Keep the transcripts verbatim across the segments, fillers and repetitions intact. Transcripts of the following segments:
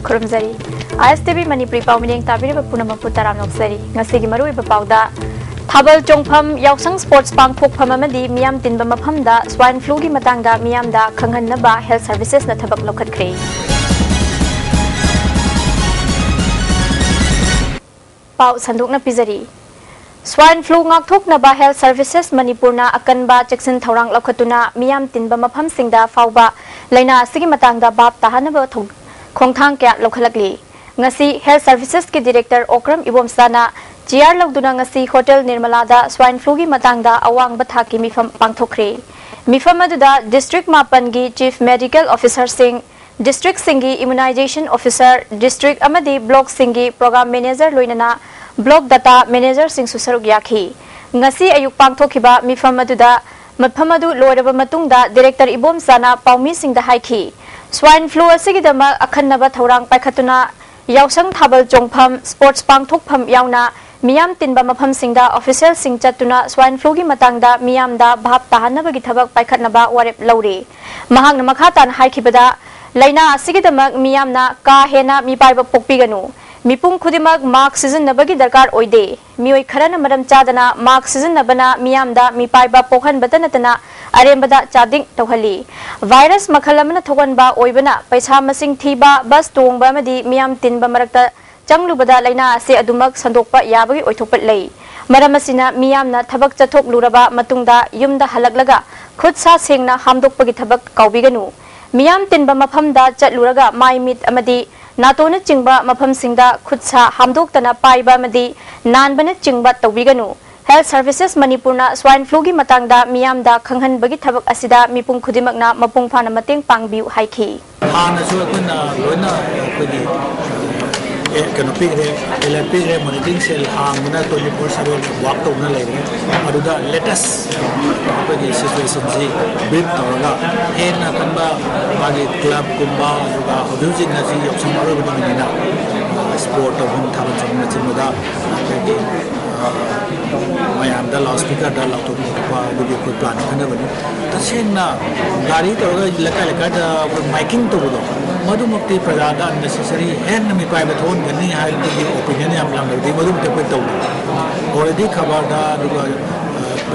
ꯈꯨꯔꯨꯝꯖꯔꯤ꯫ ꯑꯥꯏ ꯑꯦꯁ T V Manipuri ꯄꯥꯎ ꯃꯤꯠꯌꯦꯡ ꯇꯥꯕꯤꯔꯤꯕ ꯄꯨꯝꯅꯃꯛꯄꯨ ꯇꯔꯥꯝꯅ ꯑꯣꯛꯆꯔꯤ꯫ ꯉꯁꯤꯒꯤ ꯃꯔꯨꯑꯣꯏꯕ ꯄꯥꯎꯗ, ꯊꯥꯕꯜ ꯆꯣꯡꯐꯝ, ꯌꯥꯎꯁꯪ ꯁ꯭ꯄꯣꯔꯠꯁ ꯄꯥꯡꯊꯣꯛꯐꯝ ꯑꯃꯗꯤ ꯃꯤꯌꯥꯝ ꯇꯤꯟꯕ ꯃꯐꯝꯗ ꯁ꯭ꯋꯥꯏꯟ ꯐ꯭ꯂꯨꯒꯤ ꯃꯇꯥꯡꯗ ꯃꯤꯌꯥꯝꯗ ꯈꯪꯍꯟꯅꯕ ꯍꯦꯜꯊ ꯁꯔꯚꯤꯁꯦꯁꯅ ꯊꯕꯛ ꯂꯧꯈꯠꯈ꯭ꯔꯦ꯫ ꯄꯥꯎ ꯁꯟꯗꯣꯛꯅ ꯄꯤꯖꯔꯤ꯫ ꯁ꯭ꯋꯥꯏꯟ ꯐ꯭ꯂꯨ ꯉꯥꯛꯊꯣꯛꯅꯕ ꯍꯦꯜꯊ ꯁꯔꯚꯤꯁꯦꯁ ꯃꯅꯤꯄꯨꯔꯅ ꯑꯀꯟꯕ ꯆꯦꯛꯁꯤꯟ ꯊꯧꯔꯥꯡ ꯂꯧꯈꯠꯇꯨꯅ ꯃꯤꯌꯥꯝ ꯇꯤꯟꯕ ꯃꯐꯝꯁꯤꯡꯗ ꯐꯥꯎꯕ ꯂꯥꯏꯅꯥ ꯑꯁꯤꯒꯤ ꯃꯇꯥꯡꯗ ꯚꯥꯞ ꯇꯥꯍꯟꯅꯕ ꯊꯧ-, ꯈꯣꯡꯊꯥꯡ ꯀꯌꯥ ꯂꯧꯈꯠꯂꯛꯂꯤ꯫ ꯉꯁꯤ ꯍꯦꯜꯊ ꯁꯔꯚꯤꯁꯦꯁꯀꯤ ꯗꯤꯔꯦꯛꯇꯔ ꯑꯣꯀ꯭ꯔꯝ ꯏꯕꯣꯝꯆꯥꯅ ꯆꯤꯌꯥꯔ ꯂꯧꯗꯨꯅ ꯉꯁꯤ ꯍꯣꯇꯦꯜ ꯅꯤꯔꯃꯂꯥꯗ ꯁ꯭ꯋꯥꯏꯟ ꯐ꯭ꯂꯨꯒꯤ ꯃꯇꯥꯡꯗ ꯑꯋꯥꯡꯕ ꯊꯥꯛꯀꯤ ꯃꯤꯐꯝ ꯄꯥꯡꯊꯣꯛꯈ꯭ꯔꯦ꯫ ꯃꯤꯐꯝ ꯑꯗꯨꯗ ꯗꯤꯁꯇ꯭ꯔꯤꯛ ꯃꯥꯄꯟꯒꯤ ꯆꯤꯐ ꯃꯦꯗꯤꯀꯦꯜ ꯑꯣꯐꯤꯁꯔꯁꯤꯡ, ꯗꯤꯁꯇ꯭ꯔꯤꯛꯁꯤꯡꯒꯤ ꯏꯃ꯭ꯌꯨꯅꯥꯏꯖꯦꯁꯟ ꯑꯣꯐꯤꯁꯔ, ꯗꯤꯁꯇ꯭ꯔꯤꯛ ꯑꯃꯗꯤ ꯕ꯭ꯂꯣꯛꯁꯤꯡꯒꯤ ꯄ꯭ꯔꯣꯒ꯭ꯔꯥꯝ ꯃꯦꯅꯦꯖꯔ, ꯂꯣꯏꯅꯅ ꯕ꯭ꯂꯣꯛ ꯗꯇꯥ ꯃꯦꯅꯦꯖꯔꯁꯤꯡꯁꯨ ꯁꯔꯨꯛ ꯌꯥꯈꯤ꯫ ꯉꯁꯤ ꯑꯌꯨꯛ ꯄꯥꯡꯊꯣꯛꯈꯤꯕ ꯃꯤꯐꯝ ꯑꯗꯨꯗ, ꯃꯤꯐꯝ ꯑꯗꯨ ꯂꯣꯏꯔꯕ ꯃꯇꯨꯡꯗ ꯗꯤꯔꯦꯛꯇꯔ ꯏꯕꯣꯝꯆꯥꯅ ꯄꯥꯎꯃꯤꯁꯤꯡꯗ ꯍꯥꯏꯈꯤ, ꯁ꯭ꯋꯥꯏꯟ ꯐ꯭ꯂꯨ ꯑꯁꯤꯒꯤꯗꯃꯛ ꯑꯈꯟꯅꯕ ꯊꯧꯔꯥꯡ ꯄꯥꯏꯈꯠꯇꯨꯅ ꯌꯥꯎꯁꯪ ꯊꯥꯕꯜ ꯆꯣꯡꯐꯝ, ꯁ꯭ꯄꯣꯔꯠꯁ ꯄꯥꯡꯊꯣꯛꯐꯝ ꯌꯥꯎꯅ ꯃꯤꯌꯥꯝ ꯇꯤꯟꯕ ꯃꯐꯝꯁꯤꯡꯗ ꯑꯣꯐꯤꯁꯤꯌꯦꯜꯁꯤꯡ ꯆꯠꯇꯨꯅ ꯁ꯭ꯋꯥꯏꯟ ꯐ꯭ꯂꯨꯒꯤ ꯃꯇꯥꯡꯗ ꯃꯤꯌꯥꯝꯗ ꯚꯥꯞ ꯇꯥꯍꯟꯅꯕꯒꯤ ꯊꯕꯛ ꯄꯥꯏꯈꯠꯅꯕ ꯋꯥꯔꯦꯞ ꯂꯧꯔꯦ꯫ ꯃꯍꯥꯛꯅ ꯃꯈꯥ ꯇꯥꯅ ꯍꯥꯏꯈꯤꯕꯗ, ꯂꯥꯏꯅꯥ ꯑꯁꯤꯒꯤꯗꯃꯛ ꯃꯤꯌꯥꯝꯅ ꯀꯥ ꯍꯦꯟꯅ ꯃꯤꯄꯥꯏꯕ ꯄꯣꯛꯄꯤꯒꯅꯨ꯫ ꯃꯤꯄꯨꯝ ꯈꯨꯗꯤꯡꯃꯛ ꯃꯥꯁ꯭ꯛ ꯁꯤꯖꯤꯟꯅꯕꯒꯤ ꯗꯔꯀꯥꯔ ꯑꯣꯏꯗꯦ꯫ ꯃꯤꯑꯣꯏ ꯈꯔꯅ ꯃꯔꯝ ꯆꯥꯗꯅ ꯃꯥꯁ꯭ꯛ ꯁꯤꯖꯤꯟꯅꯕꯅ ꯃꯤꯌꯥꯝꯗ ꯃꯤꯄꯥꯏꯕ ꯄꯣꯛꯍꯟꯕꯇ ꯅꯠꯇꯅ ꯑꯔꯦꯝꯕꯗ ꯆꯥꯗꯤꯡ ꯇꯧꯍꯜꯂꯤ꯫ ꯚꯥꯏꯔꯁ ꯃꯈꯜ ꯑꯃꯅ ꯊꯣꯛꯍꯟꯕ ꯑꯣꯏꯕꯅ ꯄꯩꯁꯥ ꯃꯁꯤꯡ ꯊꯤꯕ, ꯕꯁ ꯇꯣꯡꯕ ꯑꯃꯗꯤ ꯃꯤꯌꯥꯝ ꯇꯤꯟꯕ ꯃꯔꯛꯇ ꯆꯪꯂꯨꯕꯗ ꯂꯥꯏꯅꯥ ꯑꯁꯤ ꯑꯗꯨꯃꯛ ꯁꯟꯗꯣꯛꯄ ꯌꯥꯕꯒꯤ ꯑꯣꯏꯊꯣꯛꯄ ꯂꯩ꯫ ꯃꯔꯝ ꯑꯁꯤꯅ ꯃꯤꯌꯥꯝꯅ ꯊꯕꯛ ꯆꯠꯊꯣꯛꯂꯨꯔꯕ ꯃꯇꯨꯡꯗ ꯌꯨꯝꯗ ꯍꯜꯂꯛꯂꯒ ꯈꯨꯠ ꯁꯥ ꯁꯦꯡꯅ ꯍꯥꯝꯗꯣꯛꯄꯒꯤ ꯊꯕꯛ ꯀꯥꯎꯕꯤꯒꯅꯨ꯫ ꯃꯤꯌꯥꯝ ꯇꯤꯟꯕ ꯃꯐꯝꯗ ꯆꯠꯂꯨꯔꯒ ꯃꯥꯏ ꯃꯤꯠ ꯑꯃꯗꯤ ꯅꯥꯇꯣꯟꯅꯆꯤꯡꯕ ꯃꯐꯝꯁꯤꯡꯗ ꯈꯨꯠ ꯁꯥ ꯍꯥꯝꯗꯣꯛꯇꯅ ꯄꯥꯏꯕ ꯑꯃꯗꯤ ꯅꯥꯟꯕꯅꯆꯤꯡꯕ ꯇꯧꯕꯤꯒꯅꯨ꯫ ꯍꯦꯜꯊ ꯁꯔꯚꯤꯁꯦꯁ ꯃꯅꯤꯄꯨꯔꯅ ꯁ꯭ꯋꯥꯏꯟ ꯐ꯭ꯂꯨꯒꯤ ꯃꯇꯥꯡꯗ ꯃꯤꯌꯥꯝꯗ ꯈꯪꯍꯟꯕꯒꯤ ꯊꯕꯛ ꯑꯁꯤꯗ ꯃꯤꯄꯨꯝ ꯈꯨꯗꯤꯡꯃꯛꯅ ꯃꯄꯨꯡ ꯐꯥꯅ ꯃꯇꯦꯡ ꯄꯥꯡꯕꯤꯌꯨ ꯍꯥꯏꯈꯤ꯫ ꯍꯥꯟꯅꯁꯨ ꯑꯩꯈꯣꯏꯅ ꯂꯣꯏꯅ ꯑꯩꯈꯣꯏꯒꯤ, ꯑꯦ, ꯀꯩꯅꯣ ꯄꯤꯈ꯭ꯔꯦ, ꯑꯦꯂꯔꯠ ꯄꯤꯈ꯭ꯔꯦ, ꯃꯣꯅꯤꯇꯔꯤꯡ ꯁꯦꯜ ꯍꯥꯡꯗꯅ ꯇ꯭ꯋꯦꯟꯇꯤ ꯐꯣꯔ ꯁꯚꯦꯟ ꯋꯥꯛ ꯇꯧꯗꯨꯅ ꯂꯩꯔꯦ꯫ ꯑꯗꯨꯗ ꯂꯦꯇꯦꯁ ꯑꯩꯈꯣꯏꯒꯤ ꯁꯤꯆꯨꯋꯦꯁꯟꯁꯤ ꯕ꯭ꯔꯤꯐ ꯇꯧꯔꯒ ꯍꯦꯟꯅ ꯀꯟꯕ ꯃꯥꯒꯤ ꯀ꯭ꯂꯕꯀꯨꯝꯕ, ꯑꯗꯨꯒ ꯍꯧꯖꯤꯛ ꯍꯧꯖꯤꯛ ꯉꯁꯤ ꯌꯥꯎꯁꯪ ꯑꯔꯣꯏꯕ ꯅꯨꯃꯤꯠꯅꯤꯅ, ꯁ꯭ꯄꯣꯔꯠ ꯇꯧꯐꯝ, ꯊꯥꯕꯜ ꯆꯣꯡꯐꯝꯅꯆꯤꯡꯕꯗ ꯑꯩꯈꯣꯏꯒꯤ ꯃꯌꯥꯝꯗ ꯂꯥꯎꯠ ꯁ꯭ꯄꯤꯀꯔꯗ ꯂꯥꯎꯊꯣꯛꯄ ꯈꯣꯠꯄ ꯑꯗꯨꯒꯤ ꯑꯩꯈꯣꯏ ꯄ꯭ꯂꯥꯟ ꯈꯟꯅꯕꯅꯤ꯫ ꯇꯁꯦꯡꯅ ꯒꯥꯔꯤ ꯇꯧꯔꯒ ꯂꯩꯀꯥꯏ ꯂꯩꯀꯥꯏꯗ ꯑꯩꯈꯣꯏ ꯃꯥꯏꯀꯤꯡ ꯇꯧꯕꯗꯣ, ꯃꯗꯨꯃꯛꯇꯤ ꯄ꯭ꯔꯖꯥꯗ ꯑꯟꯅꯦꯁꯦꯁꯔꯤ ꯍꯦꯟꯅ ꯃꯤꯄꯥꯏꯕ ꯊꯣꯛꯍꯟꯒꯅꯤ ꯍꯥꯏꯕꯒꯤ ꯑꯣꯄꯤꯅꯤꯌꯟ ꯌꯥꯝ ꯂꯥꯡꯅꯕꯗꯤ ꯃꯗꯨꯃꯛꯇꯤ ꯑꯩꯈꯣꯏ ꯇꯧꯗꯦ꯫ ꯑꯣꯜꯔꯦꯗꯤ ꯈꯕꯔꯗ ꯑꯗꯨꯒ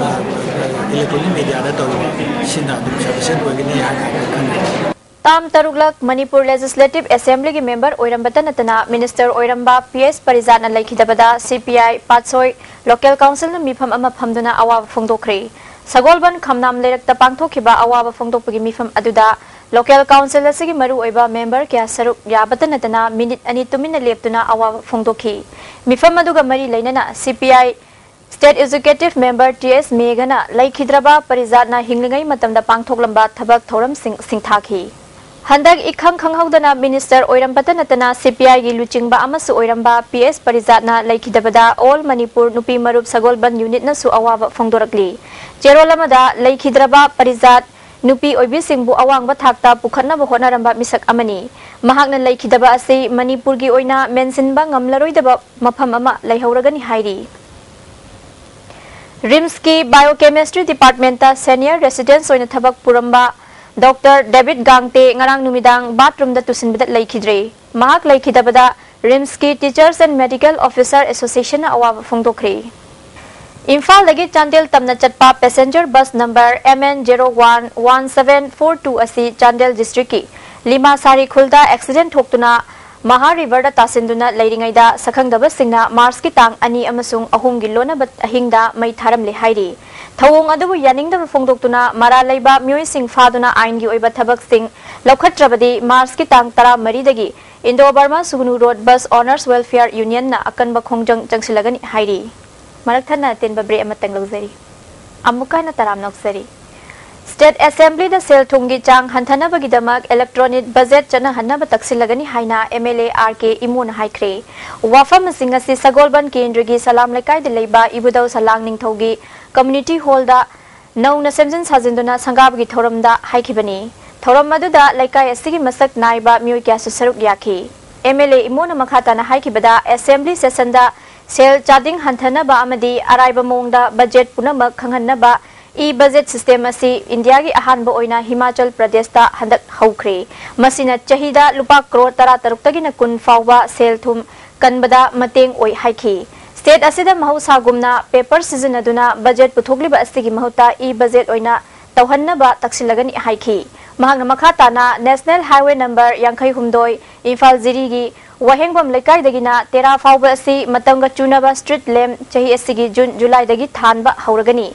ꯏꯂꯦꯛꯇ꯭ꯔꯣꯅꯤꯛ ꯃꯦꯗꯤꯌꯥꯗ ꯇꯧꯔꯤꯕ ꯁꯤꯅ ꯑꯗꯨꯝ ꯁꯐꯤꯁꯦꯟ ꯑꯣꯏꯒꯅꯤ ꯍꯥꯏꯅ ꯑꯩꯈꯣꯏ ꯈꯟꯖꯩ꯫ ꯇꯥꯝ ꯇꯔꯨꯛꯂꯛ ꯃꯅꯤꯄꯨꯔ ꯂꯦꯖꯤꯁꯂꯦꯇꯤꯚ ꯑꯦꯁꯦꯝꯕ꯭ꯂꯤꯒꯤ ꯃꯦꯝꯕꯔ ꯑꯣꯏꯔꯝꯕꯇ ꯅꯠꯇꯅ ꯃꯤꯅꯤꯁꯇꯔ ꯑꯣꯏꯔꯝꯕ ꯄꯤ ꯑꯦꯁ ꯄꯔꯤꯖꯥꯠꯅ ꯂꯩꯈꯤꯗꯕꯗ ꯁꯤ ꯄꯤ ꯑꯥꯏ ꯄꯥꯠꯁꯣꯏ ꯂꯣꯀꯦꯜ ꯀꯥꯎꯟꯁꯤꯜꯅ ꯃꯤꯐꯝ ꯑꯃ ꯐꯝꯗꯨꯅ ꯑꯋꯥꯕ ꯐꯣꯡꯗꯣꯛꯈ꯭ꯔꯦ꯫ ꯁꯒꯣꯜꯕꯟ ꯈꯝꯅꯥꯝ ꯂꯩꯔꯛꯇ ꯄꯥꯡꯊꯣꯛꯈꯤꯕ ꯑꯋꯥꯕ ꯐꯣꯡꯗꯣꯛꯄꯒꯤ ꯃꯤꯐꯝ ꯑꯗꯨꯗ ꯂꯣꯀꯦꯜ ꯀꯥꯎꯟꯁꯤꯜ ꯑꯁꯤꯒꯤ ꯃꯔꯨꯑꯣꯏꯕ ꯃꯦꯝꯕꯔ ꯀꯌꯥ ꯁꯔꯨꯛ ꯌꯥꯕꯇ ꯅꯠꯇꯅ ꯃꯤꯅꯤꯠ ꯑꯅꯤ ꯇꯨꯃꯤꯟꯅ ꯂꯦꯞꯇꯨꯅ ꯑꯋꯥꯕ ꯐꯣꯡꯗꯣꯛꯈꯤ꯫ ꯃꯤꯐꯝ ꯑꯗꯨꯒ ꯃꯔꯤ ꯂꯩꯅꯅ C P I state executive member T S ꯃꯦꯘꯅ ꯂꯩꯈꯤꯗ꯭ꯔꯕ ꯄꯔꯤꯖꯥꯠꯅ ꯍꯤꯡꯂꯤꯉꯩ ꯃꯇꯝꯗ ꯄꯥꯡꯊꯣꯛꯂꯝꯕ ꯊꯕꯛ ꯊꯧꯔꯝꯁꯤꯡ ꯁꯤꯡꯊꯥꯈꯤ꯫ ꯍꯟꯗꯛ ꯏꯈꯪ ꯈꯪꯍꯧꯗꯅ ꯃꯤꯅꯤꯁꯇꯔ ꯑꯣꯏꯔꯝꯕꯇ ꯅꯠꯇꯅ ꯁꯤ ꯄꯤ ꯑꯥꯏꯒꯤ ꯂꯨꯆꯤꯡꯕ ꯑꯃꯁꯨ ꯑꯣꯏꯔꯝꯕ ꯄꯤ ꯑꯦꯁ ꯄꯔꯤꯖꯥꯠꯅ ꯂꯩꯈꯤꯗꯕꯗ ꯑꯣꯜ ꯃꯅꯤꯄꯨꯔ ꯅꯨꯄꯤ ꯃꯔꯨꯞ ꯁꯒꯣꯜꯕꯟ ꯌꯨꯅꯤꯠꯅꯁꯨ ꯑꯋꯥꯕ ꯐꯣꯡꯗꯣꯔꯛꯂꯤ꯫ ꯆꯦꯔꯣꯜ ꯑꯃꯗ ꯂꯩꯈꯤꯗ꯭ꯔꯕ ꯄꯔꯤꯖꯥꯠ ꯅꯨꯄꯤ ꯑꯣꯏꯕꯤꯁꯤꯡꯕꯨ ꯑꯋꯥꯡꯕ ꯊꯥꯛꯇ ꯄꯨꯈꯠꯅꯕ ꯍꯣꯠꯅꯔꯝꯕ ꯃꯤꯁꯛ ꯑꯃꯅꯤ꯫ ꯃꯍꯥꯛꯅ ꯂꯩꯈꯤꯗꯕ ꯑꯁꯤ ꯃꯅꯤꯄꯨꯔꯒꯤ ꯑꯣꯏꯅ ꯃꯦꯟꯁꯤꯟꯕ ꯉꯝꯂꯔꯣꯏꯗꯕ ꯃꯐꯝ ꯑꯃ ꯂꯩꯍꯧꯔꯒꯅꯤ ꯍꯥꯏꯔꯤ꯫ ꯔꯤꯝꯁꯀꯤ ꯕꯥꯏꯑꯣꯀꯦꯃꯤꯁꯇ꯭ꯔꯤ ꯗꯤꯄꯥꯔꯠꯃꯦꯟꯇ ꯁꯦꯅꯤꯌꯔ ꯔꯦꯁꯤꯗꯦꯟꯁ ꯑꯣꯏꯅ ꯊꯕꯛ ꯄꯨꯔꯝꯕ ꯗꯣꯛꯇꯔ ꯗꯦꯕꯤꯠ ꯒꯥꯡꯇꯦ ꯉꯔꯥꯡ ꯅꯨꯃꯤꯗꯥꯡ ꯕꯥꯊꯔꯨꯝꯗ ꯇꯨꯁꯤꯟꯕꯗ ꯂꯩꯈꯤꯗ꯭ꯔꯦ꯫ ꯃꯍꯥꯛ ꯂꯩꯈꯤꯗꯕꯗ ꯔꯤꯝꯁꯀꯤ ꯇꯤꯆꯔꯁ ꯑꯦꯟ ꯃꯦꯗꯤꯀꯦꯜ ꯑꯣꯐꯤꯁꯔ ꯑꯦꯁꯣꯁꯤꯌꯦꯁꯟꯅ ꯑꯋꯥꯕ ꯐꯣꯡꯗꯣꯛꯈ꯭ꯔꯦ꯫ ꯏꯝꯐꯥꯜꯗꯒꯤ ꯆꯥꯟꯗꯦꯜ ꯇꯝꯅ ꯆꯠꯄ passenger bus number M N zero one one seven four two ꯑꯁꯤ ꯆꯥꯟꯗꯦꯜ ꯗꯤꯁꯇ꯭ꯔꯤꯛꯀꯤ ꯂꯤꯃꯥꯁꯥꯔꯤ ꯈꯨꯜꯗ ꯑꯦꯛꯁꯤꯗꯦꯟ ꯊꯣꯛꯇꯨꯅ ꯃꯍꯥ ꯔꯤꯚꯔꯗ ꯇꯥꯁꯤꯟꯗꯨꯅ ꯂꯩꯔꯤꯉꯩꯗ ꯁꯛꯈꯪꯗꯕꯁꯤꯡꯅ ꯃꯥꯔꯆꯀꯤ ꯇꯥꯡ ꯑꯅꯤ ꯑꯃꯁꯨꯡ ꯑꯍꯨꯝꯒꯤ ꯂꯣꯟꯅꯕ ꯑꯍꯤꯡꯗ ꯃꯩ ꯊꯥꯔꯝꯂꯦ ꯍꯥꯏꯔꯤ꯫ ꯊꯧꯑꯣꯡ ꯑꯗꯨꯕꯨ ꯌꯥꯅꯤꯡꯗꯕ ꯐꯣꯡꯗꯣꯛꯇꯨꯅ ꯃꯔꯥꯜ ꯂꯩꯕ ꯃꯤꯑꯣꯏꯁꯤꯡ ꯐꯥꯗꯨꯅ ꯑꯥꯏꯟꯒꯤ ꯑꯣꯏꯕ ꯊꯕꯛꯁꯤꯡ ꯂꯧꯈꯠꯇ꯭ꯔꯕꯗꯤ ꯃꯥꯔꯆꯀꯤ ꯇꯥꯡ ꯇꯔꯥꯃꯔꯤꯗꯒꯤ ꯏꯟꯗꯣ ꯕꯔꯃꯥ ꯁꯨꯒꯅꯨ ꯔꯣꯗ ꯕꯁ ꯑꯣꯅꯔꯁ ꯋꯦꯜꯐꯤꯌꯔ ꯌꯨꯅꯤꯌꯟꯅ ꯑꯀꯟꯕ ꯈꯣꯡꯖꯪ ꯆꯪꯁꯤꯜꯂꯒꯅꯤ ꯍꯥꯏꯔꯤ꯫ ꯃꯔꯛ ꯊꯠꯅ ꯑꯇꯦꯟꯕ ꯕ꯭ꯔꯦꯛ ꯑꯃꯇꯪ ꯂꯧꯖꯔꯤ꯫ ꯑꯃꯨꯛꯀ ꯍꯟꯅ ꯇꯔꯥꯝꯅ ꯑꯣꯛꯆꯔꯤ꯫ ꯁ꯭ꯇꯦꯠ ꯑꯦꯁꯦꯝꯕ꯭ꯂꯤꯗ ꯁꯦꯜ ꯊꯨꯝꯒꯤ ꯆꯥꯡ ꯍꯟꯊꯅꯕꯒꯤꯗꯃꯛ ꯏꯂꯦꯛꯇ꯭ꯔꯣꯅꯤꯛ ꯕꯖꯦꯠ ꯆꯠꯅꯍꯟꯅꯕ ꯇꯛꯁꯤꯜꯂꯒꯅꯤ ꯍꯥꯏꯅ ꯑꯦꯝ ꯑꯦꯜ ꯑꯦ ꯑꯥꯔ ꯀꯦ ꯏꯃꯣꯅ ꯍꯥꯏꯈ꯭ꯔꯦ꯫ ꯋꯥꯐꯝꯁꯤꯡ ꯑꯁꯤ ꯁꯒꯣꯜꯕꯟ ꯀꯦꯟꯗ꯭ꯔꯒꯤ ꯁꯂꯥꯝ ꯂꯩꯀꯥꯏꯗ ꯂꯩꯕ ꯏꯕꯨꯙꯧ ꯁꯂꯥꯡ ꯅꯤꯡꯊꯧꯒꯤ ꯀꯝꯃ꯭ꯌꯨꯅꯤꯇꯤ ꯍꯣꯜꯗ ꯅꯧꯅ ꯁꯦꯝꯖꯤꯟ ꯁꯥꯖꯤꯟꯗꯨꯅ ꯁꯪꯒꯥꯕꯒꯤ ꯊꯧꯔꯝꯗ ꯍꯥꯏꯈꯤꯕꯅꯤ꯫ ꯊꯧꯔꯝ ꯑꯗꯨꯗ ꯂꯩꯀꯥꯏ ꯑꯁꯤꯒꯤ ꯃꯁꯛ ꯅꯥꯏꯕ ꯃꯤꯑꯣꯏ ꯀꯌꯥꯁꯨ ꯁꯔꯨꯛ ꯌꯥꯈꯤ꯫ ꯑꯦꯝ ꯑꯦꯜ ꯑꯦ ꯏꯃꯣꯅ ꯃꯈꯥ ꯇꯥꯅ ꯍꯥꯏꯈꯤꯕꯗ, ꯑꯦꯁꯦꯝꯕ꯭ꯂꯤ ꯁꯦꯁꯟꯗ ꯁꯦꯜ ꯆꯥꯗꯤꯡ ꯍꯟꯊꯅꯕ ꯑꯃꯗꯤ ꯑꯔꯥꯏꯕ ꯃꯑꯣꯡꯗ ꯕꯖꯦꯠ ꯄꯨꯝꯅꯃꯛ ꯈꯪꯍꯟꯅꯕ e-budget system ꯑꯁꯤ ꯏꯟꯗꯤꯌꯥꯒꯤ ꯑꯍꯥꯟꯕ ꯑꯣꯏꯅ ꯍꯤꯃꯥꯆꯜ ꯄ꯭ꯔꯗꯦꯁꯇ ꯍꯟꯗꯛ ꯍꯧꯈ꯭ꯔꯦ꯫ ꯃꯁꯤꯅ ꯆꯍꯤꯗ ꯂꯨꯄꯥ ꯀ꯭ꯔꯣꯔ ꯇꯔꯥꯇꯔꯨꯛꯇꯒꯤꯅ ꯀꯨꯟ ꯐꯥꯎꯕ ꯁꯦꯜ ꯊꯨꯝ ꯀꯟꯕꯗ ꯃꯇꯦꯡ ꯑꯣꯏ ꯍꯥꯏꯈꯤ꯫ ꯁ꯭ꯇꯦꯠ ꯑꯁꯤꯗ ꯃꯍꯧꯁꯥꯒꯨꯝꯅ ꯄꯦꯄꯔ ꯁꯤꯖꯤꯟꯅꯗꯨꯅ ꯕꯖꯦꯠ ꯄꯨꯊꯣꯛꯂꯤꯕ ꯑꯁꯤꯒꯤ ꯃꯍꯨꯠꯇ e-budget ꯑꯣꯏꯅ ꯇꯧꯍꯟꯅꯕ ꯇꯛꯁꯤꯜꯂꯒꯅꯤ ꯍꯥꯏꯈꯤ꯫ ꯃꯍꯥꯛꯅ ꯃꯈꯥ ꯇꯥꯅ ꯅꯦꯁꯅꯦꯜ ꯍꯥꯏꯋꯦ ꯅꯝꯕꯔ ꯌꯥꯡꯈꯩ ꯍꯨꯝꯗꯣꯏ, ꯏꯝꯐꯥꯜ ꯖꯤꯔꯤꯒꯤ ꯋꯥꯍꯦꯡꯕꯝ ꯂꯩꯀꯥꯏꯗꯒꯤꯅ ꯇꯦꯔꯥ ꯐꯥꯎꯕ ꯑꯁꯤ ꯃꯇꯝꯒ ꯆꯨꯅꯕ ꯁ꯭ꯇ꯭ꯔꯤꯠ ꯂꯦꯝꯞ ꯆꯍꯤ ꯑꯁꯤꯒꯤ ꯖꯨꯟ, ꯖꯨꯂꯥꯏꯗꯒꯤ ꯊꯥꯟꯕ ꯍꯧꯔꯒꯅꯤ꯫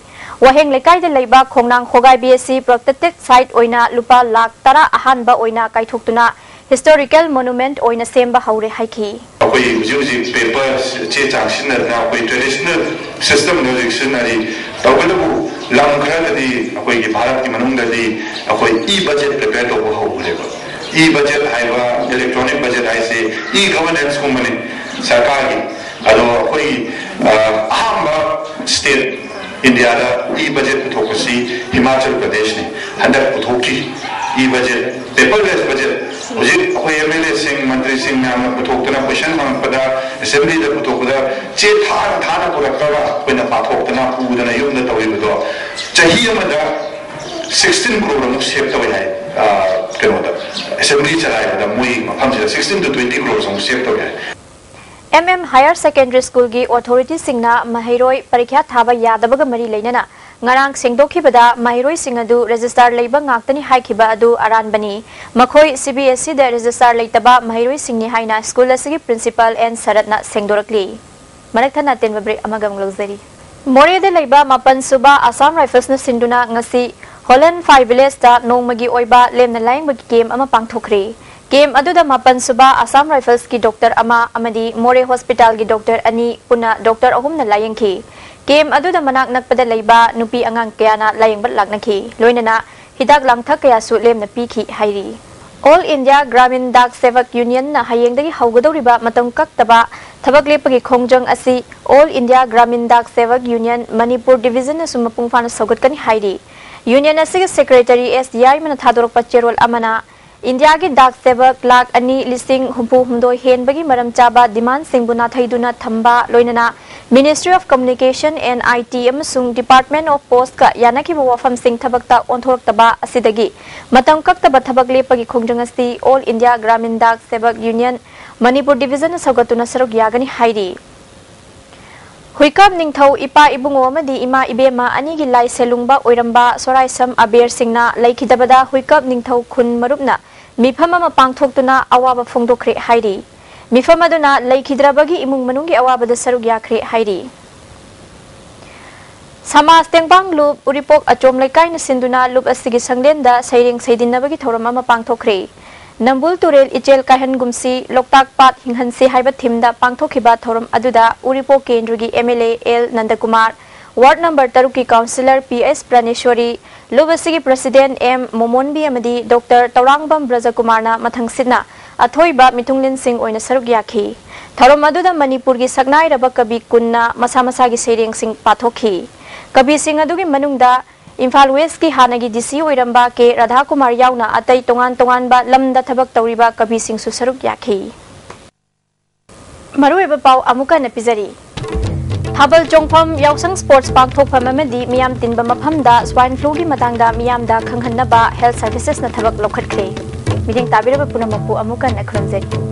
ꯋꯥꯍꯦꯡ ꯂꯩꯀꯥꯏꯗ ꯂꯩꯕ ꯈꯣꯡꯅꯥꯡ ꯈꯣꯒꯥꯏꯕꯤ ꯑꯁꯤ ꯄ꯭ꯔꯣꯇꯦꯛꯇꯦꯗ ꯁꯥꯏꯠ ꯑꯣꯏꯅ ꯂꯨꯄꯥ ꯂꯥꯈ ꯇꯔꯥ ꯑꯍꯥꯟꯕ ꯑꯣꯏꯅ ꯀꯥꯏꯊꯣꯛꯇꯨꯅ ꯍꯤꯁꯇꯣꯔꯤꯀꯦꯜ ꯃꯣꯅꯨꯃꯦꯟꯠ ꯑꯣꯏꯅ ꯁꯦꯝꯕ ꯍꯧꯔꯦ ꯍꯥꯏꯈꯤ꯫ ꯑꯩꯈꯣꯏ ꯍꯧꯖꯤꯛ ꯍꯧꯖꯤꯛ ꯄꯦꯄꯔ ꯆꯦ ꯆꯥꯡ ꯁꯤꯖꯤꯟꯅꯗꯅ ꯑꯩꯈꯣꯏ ꯇ꯭ꯔꯦꯗꯤꯁꯅꯦꯜ ꯁꯤꯁꯇꯝꯗ ꯍꯧꯖꯤꯛ ꯁꯤꯖꯤꯟꯅꯔꯤ꯫ ꯇꯧꯕꯇꯕꯨ ꯂꯝ ꯈꯔꯗꯗꯤ ꯑꯩꯈꯣꯏꯒꯤ ꯚꯥꯔꯠꯀꯤ ꯃꯅꯨꯡꯗꯗꯤ ꯑꯩꯈꯣꯏ e-budget prepare ꯇꯧꯕ ꯍꯧꯈ꯭ꯔꯦꯕ꯫ E-budget ꯍꯥꯏꯕ, electronic budget ꯍꯥꯏꯁꯦ e-governance ꯀꯨꯝꯕꯅꯤ ꯁꯔꯀꯥꯔꯒꯤ꯫ ꯑꯗꯣ ꯑꯩꯈꯣꯏ, ꯑ, ꯑꯍꯥꯟꯕ ꯁ꯭ꯇꯦꯠ ꯏꯟꯗꯤꯌꯥꯗ e-budget ꯄꯨꯊꯣꯛꯄꯁꯤ ꯍꯤꯃꯥꯆꯜ ꯄ꯭ꯔꯗꯦꯁꯅꯤ꯫ ꯍꯟꯗꯛ ꯄꯨꯊꯣꯛꯈꯤ e-budget, paperless budget꯫ ꯍꯧꯖꯤꯛ ꯑꯩꯈꯣꯏ MLA ꯁꯤꯡ, ꯃꯟꯇ꯭ꯔꯤꯁꯤꯡ ꯃꯌꯥꯝꯅ ꯄꯨꯊꯣꯛꯇꯅ, ꯀꯣꯏꯁꯟ ꯍꯪꯉꯛꯄꯗ, ꯑꯦꯁꯦꯝꯕ꯭ꯂꯤꯗ ꯄꯨꯊꯣꯛꯄꯗ, ꯆꯦ ꯊꯥꯅ ꯊꯥꯅ ꯄꯨꯔꯛꯇ꯭ꯔꯒ ꯑꯩꯈꯣꯏꯅ ꯄꯥꯊꯣꯛꯇꯅ ꯄꯨꯗꯅ ꯌꯨꯝꯗ ꯇꯧꯔꯤꯕꯗꯣ, ꯆꯍꯤ ꯑꯃꯗ sixteen crore ꯑꯃꯨꯛ save ꯇꯧꯋꯦ ꯍꯥꯏ꯫ ꯑ, ꯀꯩꯅꯣꯗ, ꯑꯦꯁꯦꯝꯕ꯭ꯂꯤ ꯆꯂꯥꯏꯕꯗ ꯃꯣꯏ ꯃꯐꯝꯁꯤꯗ sixteen to twenty crore ꯑꯃꯨꯛ save ꯇꯧꯋꯦ ꯍꯥꯏ꯫ M M Higher Secondary Schoolꯒꯤ ꯑꯣꯊꯣꯔꯤꯇꯤꯁꯤꯡꯅ ꯃꯍꯩꯔꯣꯏ ꯄꯔꯤꯈ꯭ꯌꯥ ꯊꯥꯕ ꯌꯥꯗꯕꯒ ꯃꯔꯤ ꯂꯩꯅꯅ ꯉꯔꯥꯡ ꯁꯦꯡꯗꯣꯛꯈꯤꯕꯗ ꯃꯍꯩꯔꯣꯏꯁꯤꯡ ꯑꯗꯨ ꯔꯦꯖꯤꯁꯇꯥꯔ ꯂꯩꯕ ꯉꯥꯛꯇꯅꯤ ꯍꯥꯏꯈꯤꯕ ꯑꯗꯨ ꯑꯔꯥꯟꯕꯅꯤ꯫ ꯃꯈꯣꯏ CBSEꯗ ꯔꯦꯖꯤꯁꯇꯥꯔ ꯂꯩꯇꯕ ꯃꯍꯩꯔꯣꯏꯁꯤꯡꯅꯤ ꯍꯥꯏꯅ ꯁ꯭ꯀꯨꯜ ꯑꯁꯤꯒꯤ ꯄ꯭ꯔꯤꯟꯁꯤꯄꯥꯜ ꯑꯦꯟ ꯁꯔꯠꯅ ꯁꯦꯡꯗꯣꯔꯛꯂꯤ꯫ ꯃꯔꯛ ꯊꯠꯅ ꯑꯇꯦꯟꯕ ꯕ꯭ꯔꯦꯛ ꯑꯃꯒ ꯑꯃꯨꯛ ꯂꯧꯖꯔꯤ꯫ ꯃꯣꯔꯦꯗ ꯂꯩꯕ ꯃꯥꯄꯟ ꯁꯨꯕ ꯑꯁꯥꯝ ꯔꯥꯏꯐꯜꯁꯅ ꯁꯤꯟꯗꯨꯅ ꯉꯁꯤ ꯍꯣꯂꯦꯟꯐꯥꯏ ꯚꯤꯂꯦꯖꯇ ꯅꯣꯡꯃꯒꯤ ꯑꯣꯏꯕ ꯂꯦꯝꯅ ꯂꯥꯌꯦꯡꯕꯒꯤ ꯀꯦꯝ ꯑꯃ ꯄꯥꯡꯊꯣꯛꯈ꯭ꯔꯦ꯫ ꯀꯦꯝ ꯑꯗꯨꯗ ꯃꯥꯄꯟ ꯁꯨꯕ ꯑꯁꯥꯝ ꯔꯥꯏꯐꯜꯁꯀꯤ ꯗꯣꯛꯇꯔ ꯑꯃ ꯑꯃꯗꯤ ꯃꯣꯔꯦ ꯍꯣꯁꯄꯤꯇꯥꯜꯒꯤ ꯗꯣꯛꯇꯔ ꯑꯅꯤ ꯄꯨꯟꯅ ꯗꯣꯛꯇꯔ ꯑꯍꯨꯝꯅ ꯂꯥꯌꯦꯡꯈꯤ꯫ ꯀꯦꯝ ꯑꯗꯨꯗ ꯃꯅꯥꯛ ꯅꯛꯄꯗ ꯂꯩꯕ ꯅꯨꯄꯤ ꯑꯉꯥꯡ ꯀꯌꯥꯅ ꯂꯥꯌꯦꯡꯕ ꯂꯥꯛꯅꯈꯤ꯫ ꯂꯣꯏꯅꯅ ꯍꯤꯗꯥꯛ ꯂꯥꯡꯊꯛ ꯀꯌꯥꯁꯨ ꯂꯦꯝꯅ ꯄꯤꯈꯤ ꯍꯥꯏꯔꯤ꯫ All India Gramin Dak Sevak Unionꯅ ꯍꯌꯦꯡꯗꯒꯤ ꯍꯧꯒꯗꯧꯔꯤꯕ ꯃꯇꯝ ꯀꯛꯇꯕ ꯊꯕꯛ ꯂꯦꯞꯄꯒꯤ ꯈꯣꯡꯖꯪ ꯑꯁꯤ All India Gramin Dak Sevak Union Manipur ꯗꯤꯕꯤꯖꯟꯅꯁꯨ ꯃꯄꯨꯡ ꯐꯥꯅ ꯁꯧꯒꯠꯀꯅꯤ ꯍꯥꯏꯔꯤ꯫ ꯌꯨꯅꯤꯌꯟ ꯑꯁꯤꯒꯤ ꯁꯦꯀ꯭ꯔꯦꯇꯔꯤ ꯑꯦꯁ ꯌꯥꯏꯃꯅ ꯊꯥꯗꯣꯔꯛꯄ ꯆꯦꯔꯣꯜ ꯑꯃꯅ ꯏꯟꯗꯤꯌꯥꯒꯤ ꯗꯥꯛ ꯁꯦꯕꯛ ꯂꯥꯈ ꯑꯅꯤ ꯂꯤꯁꯤꯡ ꯍꯨꯝꯐꯨ ꯍꯨꯝꯗꯣꯏ ꯍꯦꯟꯕꯒꯤ ꯃꯔꯝ ꯆꯥꯕ ꯗꯤꯃꯥꯟꯁꯤꯡꯕꯨ ꯅꯥꯊꯩꯗꯨꯅ ꯊꯝꯕ, ꯂꯣꯏꯅꯅ Ministry of Communication and I T ꯑꯃꯁꯨꯡ Department of Postꯀ ꯌꯥꯅꯈꯤꯕ ꯋꯥꯐꯝꯁꯤꯡ ꯊꯕꯛꯇ ꯑꯣꯟꯊꯣꯔꯛꯇꯕ ꯑꯁꯤꯗꯒꯤ ꯃꯇꯝ ꯀꯛꯇꯕ ꯊꯕꯛ ꯂꯦꯞꯄꯒꯤ ꯈꯣꯡꯖꯪ ꯑꯁꯤ All India Gramin Dak Sevak Union Manipur Divisionꯅ ꯁꯧꯒꯠꯇꯨꯅ ꯁꯔꯨꯛ ꯌꯥꯒꯅꯤ ꯍꯥꯏꯔꯤ꯫ ꯍꯨꯏꯀꯞ ꯅꯤꯡꯊꯧ ꯏꯄꯥ ꯏꯕꯨꯡꯉꯣ ꯑꯃꯗꯤ ꯏꯃꯥ ꯏꯕꯦꯝꯃ ꯑꯅꯤꯒꯤ ꯂꯥꯏ ꯁꯦꯜꯂꯨꯡꯕ ꯑꯣꯏꯔꯝꯕ ꯁꯣꯔꯥꯏꯁꯝ ꯑꯕꯦꯔ ꯁꯤꯡꯅ ꯂꯩꯈꯤꯗꯕꯗ ꯍꯨꯏꯀꯞ ꯅꯤꯡꯊꯧ ꯈꯨꯟ ꯃꯔꯨꯞꯅ ꯃꯤꯐꯝ ꯑꯃ ꯄꯥꯡꯊꯣꯛꯇꯨꯅ ꯑꯋꯥꯕ ꯐꯣꯡꯗꯣꯛꯈ꯭ꯔꯦ ꯍꯥꯏꯔꯤ꯫ ꯃꯤꯐꯝ ꯑꯗꯨꯅ ꯂꯩꯈꯤꯗ꯭ꯔꯕꯒꯤ ꯏꯃꯨꯡ ꯃꯅꯨꯡꯒꯤ ꯑꯋꯥꯕꯗ ꯁꯔꯨꯛ ꯌꯥꯈ꯭ꯔꯦ ꯍꯥꯏꯔꯤ꯫ ꯁꯃꯥꯖ ꯇꯦꯡꯕꯥꯡ ꯂꯨꯞ ꯎꯔꯤꯄꯣꯛ ꯑꯆꯣꯝ ꯂꯩꯀꯥꯏꯅ ꯁꯤꯟꯗꯨꯅ ꯂꯨꯞ ꯑꯁꯤꯒꯤ ꯁꯪꯂꯦꯟꯗ ꯁꯩꯔꯦꯡ ꯁꯩꯗꯤꯟꯅꯕꯒꯤ ꯊꯧꯔꯝ ꯑꯃ ꯄꯥꯡꯊꯣꯛꯈ꯭ꯔꯦ꯫ ꯅꯝꯕꯨꯜ ꯇꯨꯔꯦꯜ ꯏꯆꯦꯜ ꯀꯥꯏꯍꯟꯒꯨꯝꯁꯤ, ꯂꯣꯛꯇꯥꯛ ꯄꯥꯠ ꯍꯤꯡꯍꯟꯁꯤ ꯍꯥꯏꯕ ꯊꯤꯝꯗ ꯄꯥꯡꯊꯣꯛꯈꯤꯕ ꯊꯧꯔꯝ ꯑꯗꯨꯗ ꯎꯔꯤꯄꯣꯛ ꯀꯦꯟꯗ꯭ꯔꯒꯤ M L A L Nandakumar, ward number ꯇꯔꯨꯛꯀꯤ ꯀꯥꯎꯟꯁꯤꯂꯔ P S ꯄ꯭ꯔꯥꯅꯦꯁꯣꯔꯤ, ꯂꯨꯞ ꯑꯁꯤꯒꯤ ꯄ꯭ꯔꯁꯤꯗꯦꯟꯠ M ꯃꯣꯃꯣꯟꯕꯤ ꯑꯃꯗꯤ ꯗꯣꯛꯇꯔ ꯇꯧꯔꯥꯡꯕꯝ ꯕ꯭ꯔꯖꯀꯨꯃꯥꯔꯅ ꯃꯊꯪꯁꯤꯠꯅ ꯑꯊꯣꯏꯕ ꯃꯤꯊꯨꯡꯂꯦꯟꯁꯤꯡ ꯑꯣꯏꯅ ꯁꯔꯨꯛ ꯌꯥꯈꯤ꯫ ꯊꯧꯔꯝ ꯑꯗꯨꯗ ꯃꯅꯤꯄꯨꯔꯒꯤ ꯁꯛꯅꯥꯏꯔꯕ ꯀꯕꯤ ꯀꯨꯟꯅ ꯃꯁꯥ ꯃꯁꯥꯒꯤ ꯁꯩꯔꯦꯡꯁꯤꯡ ꯄꯥꯊꯣꯛꯈꯤ꯫ ꯀꯕꯤꯁꯤꯡ ꯑꯗꯨꯒꯤ ꯃꯅꯨꯡꯗ ꯏꯝꯐꯥꯜ ꯋꯦꯁꯀꯤ ꯍꯥꯟꯅꯒꯤ D C ꯑꯣꯏꯔꯝꯕ ꯀꯦ ꯔꯥꯙꯥꯀꯨꯃꯥꯔ ꯌꯥꯎꯅ ꯑꯇꯩ ꯇꯣꯉꯥꯟ ꯇꯣꯉꯥꯟꯕ ꯂꯝꯗ ꯊꯕꯛ ꯇꯧꯔꯤꯕ ꯀꯕꯤꯁꯤꯡꯁꯨ ꯁꯔꯨꯛ ꯌꯥꯈꯤ꯫ ꯃꯔꯨꯑꯣꯏꯕ ꯄꯥꯎ ꯑꯃꯨꯛ ꯍꯟꯅ ꯄꯤꯖꯔꯤ꯫ ꯊꯥꯕꯜ ꯆꯣꯡꯐꯝ, ꯌꯥꯎꯁꯪ ꯁ꯭ꯄꯣꯔꯠꯁ ꯄꯥꯡꯊꯣꯛꯐꯝ ꯑꯃꯗꯤ ꯃꯤꯌꯥꯝ ꯇꯤꯟꯕ ꯃꯐꯝꯗ swine fluꯒꯤ ꯃꯇꯥꯡꯗ ꯃꯤꯌꯥꯝꯗ ꯈꯪꯍꯟꯅꯕ Health Servicesꯅ ꯊꯕꯛ ꯂꯧꯈꯠꯈ꯭ꯔꯦ꯫ ꯃꯤꯠꯌꯦꯡ ꯇꯥꯕꯤꯔꯕ ꯄꯨꯝꯅꯃꯛꯄꯨ ꯑꯃꯨꯛ ꯍꯟꯅ ꯈꯨꯔꯨꯝꯖꯔꯤ꯫